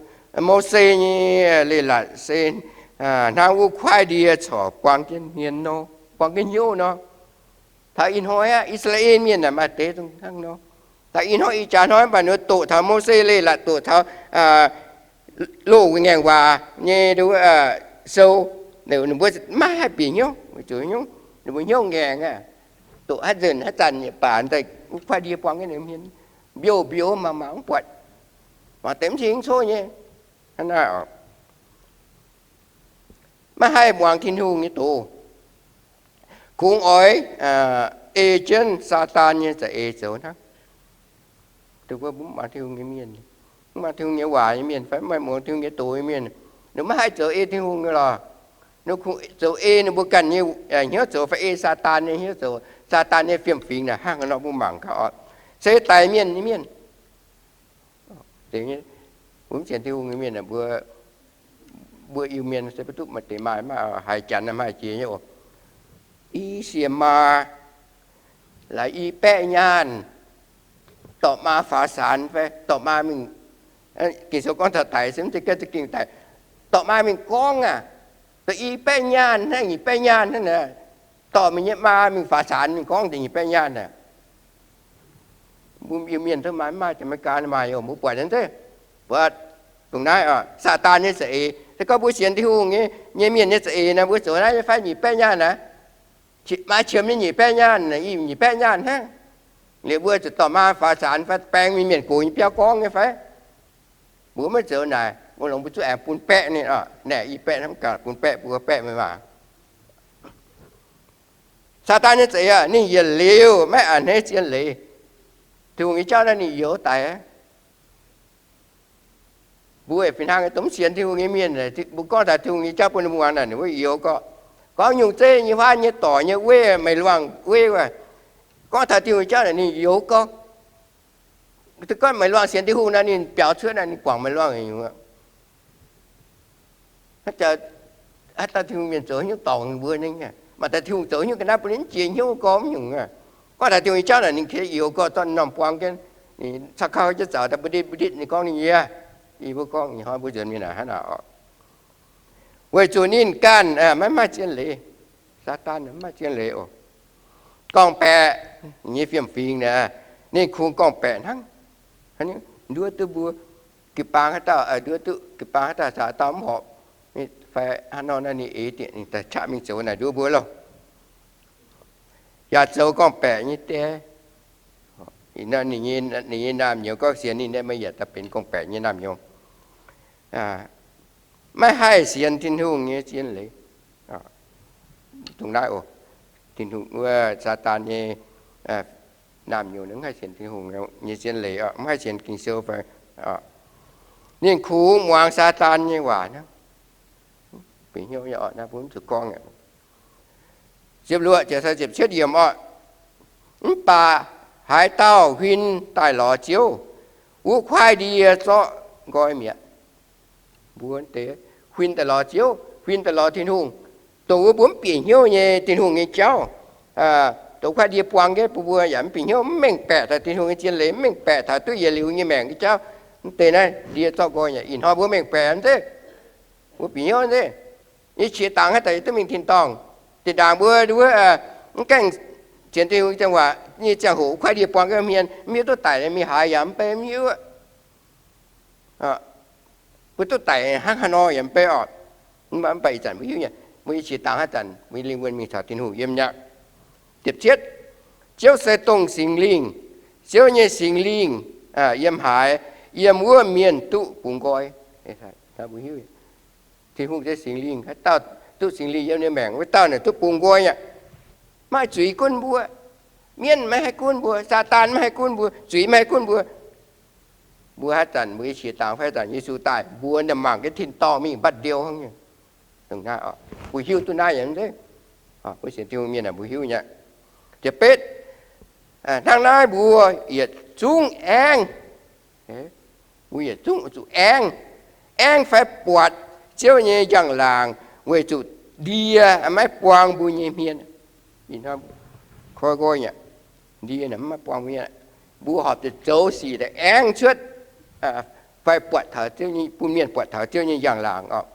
Mose nyei leiz-latc se hnangv wuov kuaaiv ndie corc buang jienv hmien nor, buang jienv hnyouv nor. Taux ih hnoi aqv, I^saa^laa^en Mienh naaic maaih deix zungv hnangv nor. Taux ih hnoi ih jaax hnoi mv baac ninh mbuo doqc taux Mose leiz-latc, doqc taux loz-ngaengc waac nyei sou, ninh mbuo maiv haih bieqc hnyouv, weic zuqc hnyouv, ninh mbuo hnyouv ngaengc aqv. Doqc haaix nzunc haaix zanc nyei baac daaih wuov kuaaiv ndie buang jienv ninh hmien, mbiouh mbiouh mangc mangc mv buatc, mangc deix mv cing mv coqv nyei. Hnangv naaiv oc, maiv haih muangx Tin-Hungh nyei doz. Kungx oix ei jienv Saadaan nyei za'eix zoux hnangv. Dongh wuov mv muangx Tin-Hungh nyei mienh, mv muangx Tin-Hungh nyei waac nyei mienh fai mv muangx Tin-Hungh nyei doz nyei mienh, ninh maiv haih zoux ei Tin-Hungh nyei lorqc. Ninh kungx zoux ei ninh mbuo ganh nyei hnyouv zoux fai ei Saadaan nyei hnyouv zoux, Saadaan nyei fiem-fingx naaic hnangv haaix nor mbuo mangc gaax oc. Se daix mienh nyei mienh. Mbuo mv sienx Tin-Hungh nyei mienh, mbuo, mbuo Iu-Mienh se maiv duqv maaih deix maaih, maaih haiz Janx maaih jiex nyei oc. I siec maa, laaix i baeqv nyaanh, dorh maa faaux saanx fai dorh maa mingh, Ging-Sou gorngv taux daic se mv zeiz gengh daic, dorh maa mingh gorngv aqv. Dorh i baeqv nyaanh hnangv, nyic baeqv nyaanh hnangv naaic, dorh mingh nyei maa mingh faaux saanx mingh gorngv deix nyic baeqv nyaanh aqv. Mbuo Iu-Mienh duqv maaih, maaih Janx-Meigaa maaih oc, mbuo buatc nyei zeiv. Buatc dongh naaiv oc, Saadaan nyei za'eix. Se gorngv mbuo sienx Tin-Hungh nyei, nyei mienh nyei za'eix naaic, mbuo zoux naaiv nyei fai nyic baeqv nyaanh aqv. Maaih qiemx nyei nyic baeqv nyaanh, i nyic baeqv nyaanh hnangv. Liuz mbuo zuqc dorh maa faaux saanx fai baeng mingh mienh gox nyei biauv gorngv nyei fai? Mbuo maiv zoux naaic, mbuo longc mbuo zuqv aengx bun baeqv ninh oc, naaic i baeqv hnangv gaax, bun baeqv mbuo baeqv meih maah. Saadaan nyei za'eix aqv, ninh yietc liuz maiv a'hneiv zien leiz. Tin-Hungh nyei jauv naaiv ninh youx daic aqv. Mbuo fih hnangv dongh mv sienx Tin-Hungh nyei mienh, mbuo gorngv taux Tin-Hungh nyei jauv bun ninh mbuo muangx naaic, ninh mbuo youx gorqv. Gorngv nyungc zeiv nyei huaav nyei dorc nyei wei, meih luangh wei wuov, gorngv taux Tin-Hungh nyei jauv naaic ninh youx gorqv. Gorngv meih luangh sienx Tin-Hungh naaic, ninh biaux cuotv naaic, ninh guangc meih luangh nyungc. Haaix dauh Tin-Hungh mienh zoux nyungc dorngc mbuo nyei, maaih daaih Tin-Hungh zoux nyungc ga'naaiv bun ninh jiex hnyouv gorngv nyungc. Gorngv taux Tin-Hungh nyei jauv naaic, ninh kaav youx gorqv zorqv norm buang jienv, ninh caux kau jienv zaux daaih, mbu'ndiev mbu'ndiev ninh gorngv ninh yie, yie mbuo gorngv nyei hnoi mbuo nzuonx mingh naaic hnangv naaic oc. Weic zuqc ninh ganh maiv maaih zien leiz. Saadaan maiv maaih zien leiz oc. Gorngv-baeqc nyei fiem-fingx naaic, ninh kungx gorngv-baeqc hnangv. Nduov duqv mbuo jiu-baang haaix dauh, nduov duqv jiu-baang haaix dauh caux dauh mv horpc, fai haaix nor naaic ninh eix dieqc ninh daaih qaqv mingh zoux naaic nduov mbuo loh. Yaac zoux gorngv-baeqc nyei die. Ninh nyei naamh nyouz gorngv sienx ninh nyei, meih yaac daaih benx gorngv-baeqc nyei naamh nyouz. Maiv haih sienx Tin-Hungh nyei zien leiz. Dongh naaiv oc, Tin-Hungh wuov Saadaan nyei naamh nyouz mv haih sienx Tin-Hungh nyei zien leiz, mv haih sienx Ging-Sou fai. Ninh kungx muangx Saadaan nyei waac hnangv. Bieqc hnyouv nyei oc, naaiv mbuo mv zuqc gorngv aqv. Ziepc luoqc, ziepc cietv yiemc oc. Mv baac haaix dauh huin daaih lorz Ziouv, wuov kuaaiv ndie zorqv nqoi mi'aqv. Mbuo deix huin daaih lorz Ziouv, huin daaih lorz Tin-Hungh, dongh wuov mbuo mv bieqc hnyouv nyei Tin-Hungh nyei jauv, dongh kuaaiv ndie buang jienv bun mbuo yaac mv bieqc hnyouv, mv mengh baeqc taux Tin-Hungh nyei zien leiz, mv mengh baeqc taux duqv yietc liuz nyei maengc nyei jauv. Mv deix naaiv ndie zorqv nqoi mi'aqv. Ih hnoi mbuo mengh baeqc mv zeiz? Mbuo bieqc hnyouv mv zeiz? Yie qiex dangx haaix zanc yie duqv mingh tin-dorngh. Zinh ndaangc mbuo wuov mv gaengh sienx Tin-Hungh nyei ziangh hoc, kuaaiv ndie buang jienv hmien, mv hiuv duqv daic mingh haaix yaac mv bei, mv hiuv. Mbuo duqv daic hnangv haaix nor yaac mv bei oc. Mv baac ih zanc mbuo hiuv nyei, mbuo yie qiex dangx haaix zanc mbuo lingh wuonh mingh caux Tin-Hungh yiem nyei. Ziepc cietv, Ziouv se dongh Singx Lingh. Ziouv nyei Singx Lingh yiem haaix, yiem wuov mienh duqv bungx nqoi. Tin-Hungh se Singx Lingh, haaix dauh duqv Singx Lingh yiem nyei maengc, wuov dauh naaic duqv bungx nqoi aqv. Maaih zuiz gunv mbuo. Mienv maiv haih gunv mbuo, Saadaan maiv haih gunv mbuo, zuiz maiv haih gunv mbuo. Mbuo haaix zanc mbuo yie qiex dangx fai haaix zanc Yesu daaih, mbuo mangc jienv tin-dorngh mingh mbatv ndiou hnangv nyei. Mbuo hiuv duqv naaiv nyei, mbuo sienx Tin-Hungh mienh mbuo hiuv nyei. Ziepc betv, hnangv naaiv mbuo yietc zungv aengv, mbuo yietc zungv zuqc aengv, aengv fai buatc Ziouv nyei njang-laangc weic zuqc ndie maiv buang mbuo nyei hmien. Koi nqoi, ndie maiv buang mbuo nyei, mbuo horpc zuqc zoux sic daaih aengv cuotv fai buatc taux Ziouv nyei, bun mienh buatc taux Ziouv nyei njang-laangc oc.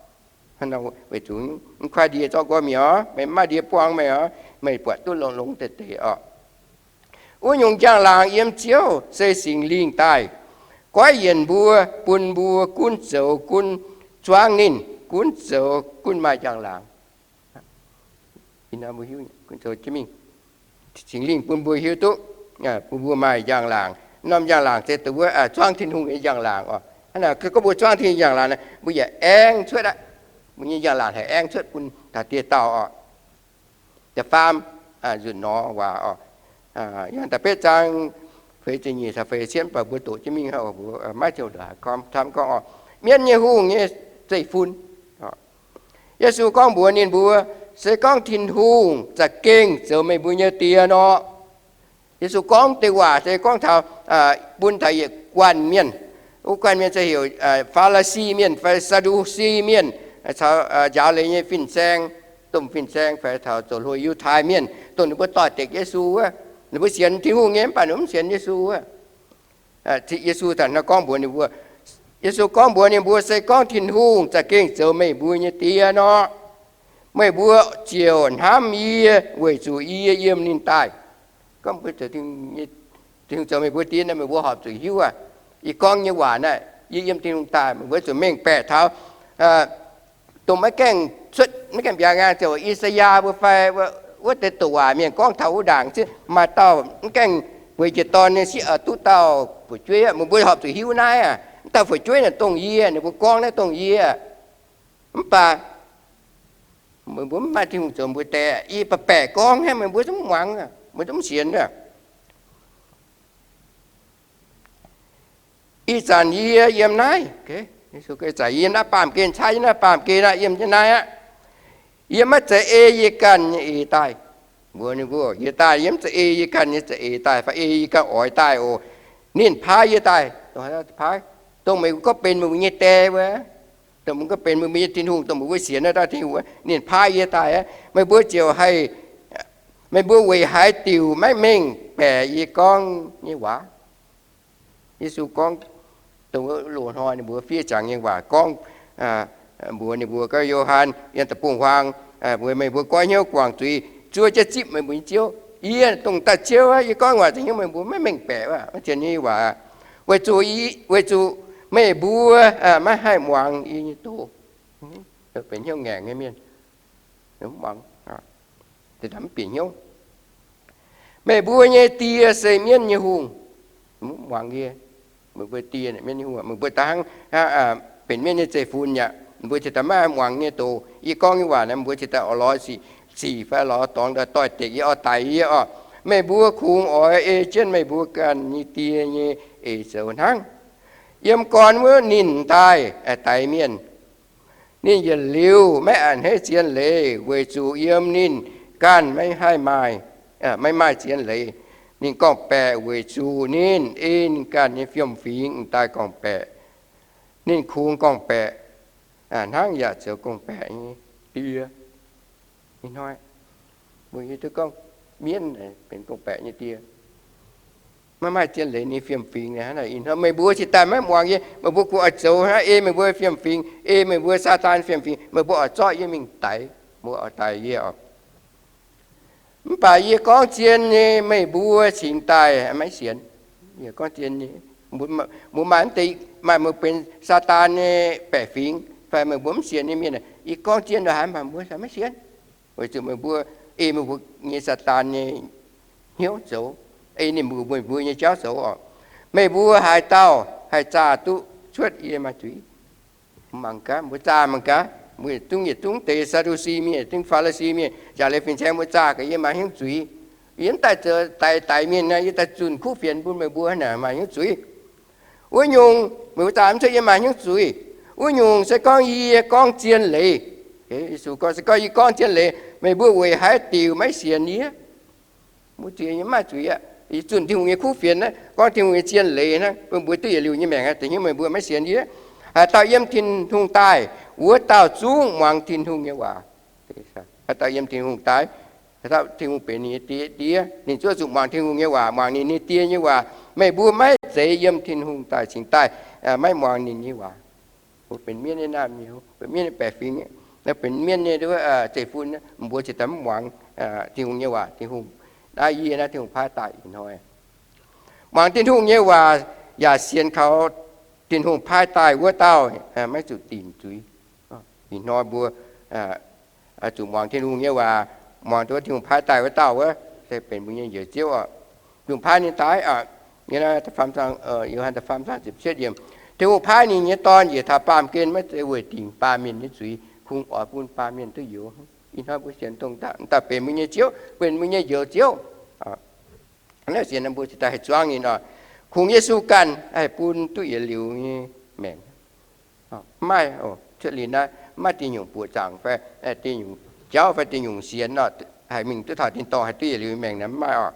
Weic zuqc mv kuaaiv ndie zorqv nqoi mi'aqv, meih mv maaih ndie buang meih oc, meih buatc duqv longx-longx deix deix oc. Wuov nyungc njang-laangc yiem Ziouv se Singx Lingh daaih goiv yienc mbuo, bun mbuo gunv zoux gunv zuangv ninh, gunv zoux gunv maaih njang-laangc. Singx Lingh bun mbuo hiuv duqv, bun mbuo maaih njang-laangc. Norm njang-laangc se dongh wuov zuangv Tin-Hungh nyei njang-laangc oc. Hnangv naaic gorngv mbuo zuangv Tin-Hungh njang-laangc, mbuo yaac aengv cuotv aqv. Mbuo nyei njang-laangc haih aengv cuotv bun taux dieh dauh oc. Da'faam, nzunc nor waac oc, yangh da'betv zaang feix ziepc nyeic caux feix ziepc cietv, mv baac mbuo doqc jienv mingh, maiv ziouc camv gorngv oc, mienv nyei hungh nyei zeiv-fun. Yesu gorngv mbuox ninh mbuo, se gorngv Tin-Hungh za'gengh zoux meih mbuo nyei Die nor. Yesu gorngv deix waac se gorngv taux, bun taux yietc guanh mienh. Wuov guanh mienh se heuc Faa^li^si Mienh fai Saa^ndu^si Mienh, caux njaaux leiz nyei fin-saeng, domh fin-saeng fai taux zoux hlo Yiutai Mienh, dongh ninh mbuo doix-dekc Yesu wuov. Ninh mbuo sienx Tin-Hungh nyei mv baac ninh mv sienx Yesu wuov. Yesu gorngv mbuox ninh mbuo, Yesu gorngv mbuox ninh mbuo, se gorngv Tin-Hungh za'gengh zoux meih mbuo nyei Die nor, meih mbuo ziouc hnamv yie, weic zuqc yie yiem ninh daaih. Gorngv mbuo zoux, Tin-Hungh zoux meih mbuo Die nor, meih mbuo horpc zuqc hiuv aqv. Yie gorngv nyei waac naaiv, yie yiem Tin-Hungh daaih, meih mbuo zuqc mengh baeqc taux dongh maiv gaengh cuotv, maiv gaengh mbiauz ngaang, ziouc I^saa^yaa mbuo fai wuov deix doqc waac mienh gorngv taux wuov ndaangc, maaih dauh mv gaengh bueix njiec dorn nyei sieqv duqv dauh fu'jueiv aqv. Meih mbuo horpc zuqc hiuv naaiv aqv. Mv dauh fu'jueiv naaic dongh yie, ninh mbuo gorngv naaiv dongh yie aqv. Mv baac meih mbuo mv maaih Tin-Hungh zoux mbuo Die, yie baac baeqc gorngv hnangv, meih mbuo zungv mv muangx, meih mbuo zungv mv sienx. Ih zanc yie yiem naaiv, Yesu gorngv, Ih zanc yie yiem naaiv baamh gen, cai yie naaiv baamh gen aqv, yiem jienv naaiv aqv. Yie maiv zeiz ei yie ganh nyei eix daaih. Mbuox ninh mbuo, Yie daaih yie mv zeiz ei yie ganh nyei za'eix daaih, fai ei yie ganh oix daaih oc. Ninh paaiv yie daaih, paaiv, dongh meih gorngv benx meih mbuo nyei die wuov, dongh meih gorngv benx meih mbuo nyei Tin-Hungh, dongh meih mbuo sienx naaiv dauh Tin-Hungh wuov, ninh paaiv yie daaih aqv. Meih mbuo ziouc haih, meih mbuo weic haaix diuc maiv mengh baeqc yie gorngv nyei waac? Yesu gorngv, dongh wuov loz-hnoi ninh mbuo fiev ziangx nyei waac gorngv, mbuox ninh mbuo gorngv, Yo^han yiem deic-bung-huaang mbuox meih mbuo goiv hnyouv guangc zuiz, zuov jienv zipv meih mbuo nyei Ziouv. Yie dongh daaih Ziouv aqv. Yie gorngv waac nzengc hnyouv meih mbuo maiv mengh baeqc, maiv sienx yie nyei waac, weic zuqc, weic zuqc meih mbuo maiv haih muangx yie nyei doz. Benx hnyouv ngaengc nyei mienh, mv muangx, mv bieqc hnyouv. Meih mbuo nyei die se mienv nyei hungh. Mv muangx yie. Meih mbuo die mienv nyei hungh, meih mbuo da'hnangv benx mienv nyei zeiv-fun aqv. Meih mbuo cingx daaih maiv muangx nyei doz. Yie gorngv nyei waac naaiv, meih mbuo cingx daaih oix lorz sic fai lorz dorngx doix-dekc yie, oix daix yie oc. Meih mbuo kungx oix ei jienv meih mbuo ganh nyei die nyei eix zoux hnangv. Yiem gorn wuov ninh daaih daix mienh. Ninh yietc liuz maiv a'hneiv zien leiz, weic zuqc yiem ninh ganh maiv haih maaih, maiv maaih zien leiz. Ninh gorngv-baeqc weic zuqc ninh ei ninh ganh nyei fiem-fingx daaih gorngv-baeqc. Ninh kungx gorngv-baeqc hnangv yaac zoux gorngv-baeqc nyei die. Ih hnoi mbuo hiuv duqv gorngv mienv benx gorngv-baeqc nyei die. Maiv maaih zien leiz nyei fiem-fingx. Ih hnoi meih mbuo cingx daaih maiv muangx yie, meih mbuo kungx oix zoux hnangv, ei meih mbuo fiem-fingx, ei meih mbuo Saadaan fiem-fingx, meih mbuo oix zorqv yie mingh daix, mbuo oix daix yie oc. Mv baac yie gorngv zien nyei, meih mbuo cingx daaih maiv sienx. Yie gorngv zien nyei, mbuo maaih mv deix maaih mbuo benx Saadaan nyei baeqc fingx fai meih mbuo mv sienx nyei mienh, yie gorngv zien ndongc haaix mv baac mbuo maiv sienx, weic zuqc meih mbuo ei meih mbuo nyei Saadaan nyei hnyouv zoux, ei ninh mbuo, meih mbuo nyei jauv zoux oc. Meih mbuo haaix dauh haih zaah duqv cuotv yie maaih zuiz? Mangc gaax, mbuo zaah mangc gaax. Mbuo yietc zungv, yietc zungv deix Saa^ndu^si mienh, yietc zungv Faa^li^si mienh, jaax leiz fin-saeng mbuo zaah gaax yie maaih hnyouv zuiz. Yie mv daaih zoux daix, daix mienh, yie daaih zunh kuv fienx bun meih mbuo naaic maaih hnyouv zuiz. Wuov nyungc, meih mbuo zaah mv cuotv yie maaih hnyouv zuiz. Wuov nyungc se gorngv yie gorngv zien leiz. Yesu gorngv, se gorngv yie gorngv zien leiz, meih mbuo weic haaix diuc maiv sienx yie? Mbuo zuiz yie maaih zuiz aqv. Yie zunh Tin-Hungh nyei kuv fienx naaiv, gorngv Tin-Hungh nyei zien leiz naaiv bun mbuo duqv yietc liuz nyei maengc, da'nyeic meih mbuo maiv sienx yie. Haaix dauh yiem Tin-Hungh daaih, wuov dauh zungv muangx Tin-Hungh nyei waac. Haaix dauh yiem Tin-Hungh daaih, haaix dauh Tin-Hungh benx ninh nyei Die, Die, ninh zuov zuqc muangx Tin-Hungh nyei waac, muangx ninh nyei Die nyei waac. Meih mbuo maiv zeiz yiem Tin-Hungh daaih cingx daaih maiv muangx ninh nyei waac. Mbuo benx mienv nyei naamh nyouz, benx mienv nyei baeqc fingx, benx mienv nyei zeiv-fun, mbuo cingx daaih mv muangx Tin-Hungh nyei waac. Tin-Hungh naaiv, yie naaiv Tin-Hungh paaiv daaih ih hnoi. Muangx Tin-Hungh nyei waac yaac sienx kaux Tin-Hungh paaiv daaih wuov dauh maiv zuqc dingc zuiz. Ih hnoi mbuo zuqc muangx Tin-Hungh nyei waac, muangx duqv Tin-Hungh paaiv daaih wuov dauh wuov, se benx mbuo nyei Njoux Ziouv oc. Tin-Hungh paaiv ninh daaih, Yo^han da'faam zaang ziepc cietv yiemc, Tin-Hungh paaiv ninh nyei Dorn njiec taux baamh gen maiv zeiz weic dingc baamh mienh nyei zuiz, kungx oix bun baamh mienh duqv youx. Ih hnoi mbuo sienx dongh dauh benx mbuo nyei Ziouv, benx mbuo nyei Njoux Ziouv. Naaiv sienx mbuo cingx daaih haih zuangv ninh oc. Kungx Yesu ganh haih bun duqv yietc liuz nyei maengc. Mv maaih cuotv liuz naaiv, mv maaih diuh nyungc buoqc zaangc fai diuh nyungc jauv fai diuh nyungc sienx oc, haih mingh duqv taux tin-dorngh haih duqv yietc liuz maengc naaiv mv maaih oc.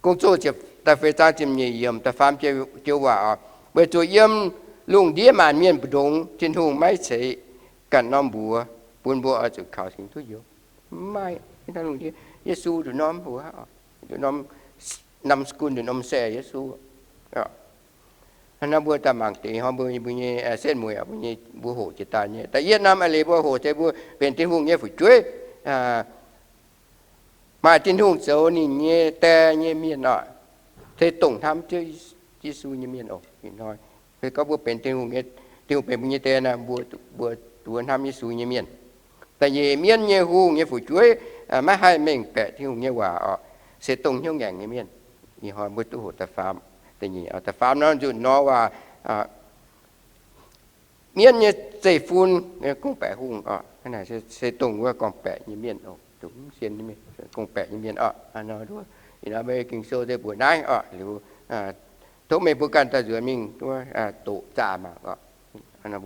Gong-Zoh ziepc, da'feix zaang ziepc nyeic yiemc, da'faam joux waac oc. Weic zuqc yiem lungh ndiev maanc mienh mbu'ndongx Tin-Hungh maiv ceix ganh norm mbuox bun mbuo oix zuqc kaux cingx duqv youx. Mv maaih, Yesu nduqc norm mbuox, nduqc norm, นามสกุล, nduqc norm saeh Yesu. Hnangv naaiv mbuo daaih mangc deix hnoi mbuo, mbuo nyei setv mueiz, mbuo nyei, mbuo hoqc jiex daaih nyei. Da'yietv norm a'leiz mbuo hoqc se mbuo benx Tin-Hungh nyei fu'jueiv, maaih Tin-Hungh zoux ninh nyei die nyei mienh oc, se dongh hnamv Ziouv Yesu nyei mienh oc. Ih hnoi se gorngv mbuo benx Tin-Hungh nyei, Tin-Hungh benx mbuo nyei die naaic, mbuo, mbuo duqv hnamv Yesu nyei mienh. Da'nyeic, mienv nyei hungh nyei fu'jueiv maiv haih mengh baeqc Tin-Hungh nyei waac oc, se dongh hnyouv ngaengc nyei mienh. Ih hnoi mbuo duqv hoqc da'faam, da'nyeic, da'faam nor nzunc nor waac, mienv nyei zeiv-fun gorngv-baeqc hungh oc, se dongh wuov gorngv-baeqc nyei mienh oc, gorngv-baeqc nyei mienh oc. Ih hnoi Ging-Sou se mbuox naaiv oc, liuz tov meih mbuo ganh daaih nzuonx mingh doqc zaah mangc oc. Yie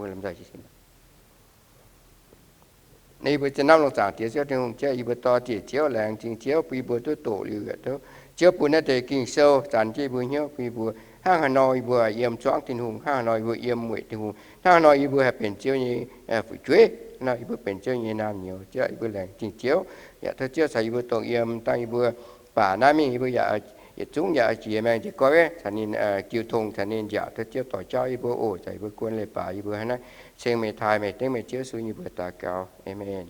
mbuo za'naaiv longc zaangc Diex Ziouv Tin-Hungh, Ziouv, yie mbuo dor-ziec Ziouv, laengz zingh Ziouv bun yie mbuo duqv doqc liuz yietc, Ziouv bun naaiv deix Ging-Sou zanc jienv yie mbuo hnyouv, bun yie mbuo hnangv haaix nor yie mbuo yiem zuangv Tin-Hungh, hnangv haaix nor yie mbuo yiem weic Tin-Hungh, hnangv haaix nor yie mbuo haih benx Ziouv nyei fu'jueiv, hnangv haaix nor yie mbuo benx Ziouv nyei naamh nyouz. Ziouv, yie mbuo laengz zingh Ziouv. Yaac tov Ziouv caux yie mbuo dongh yiem, dangh yie mbuo baac naaiv mingh, yie mbuo yaac yietc zungv yaac jiex maengc jiex goiv, caux ninh jiu tong, caux ninh nziaauc. Tov Ziouv dorh jauv yie mbuo oc, caux yie mbuo guon leiz-baaix yie mbuo hnangv naaiv. Ceng meih, taaih meih, dengv meih, Ziouv Yesu nyei mbuox daux gaux. Aamen.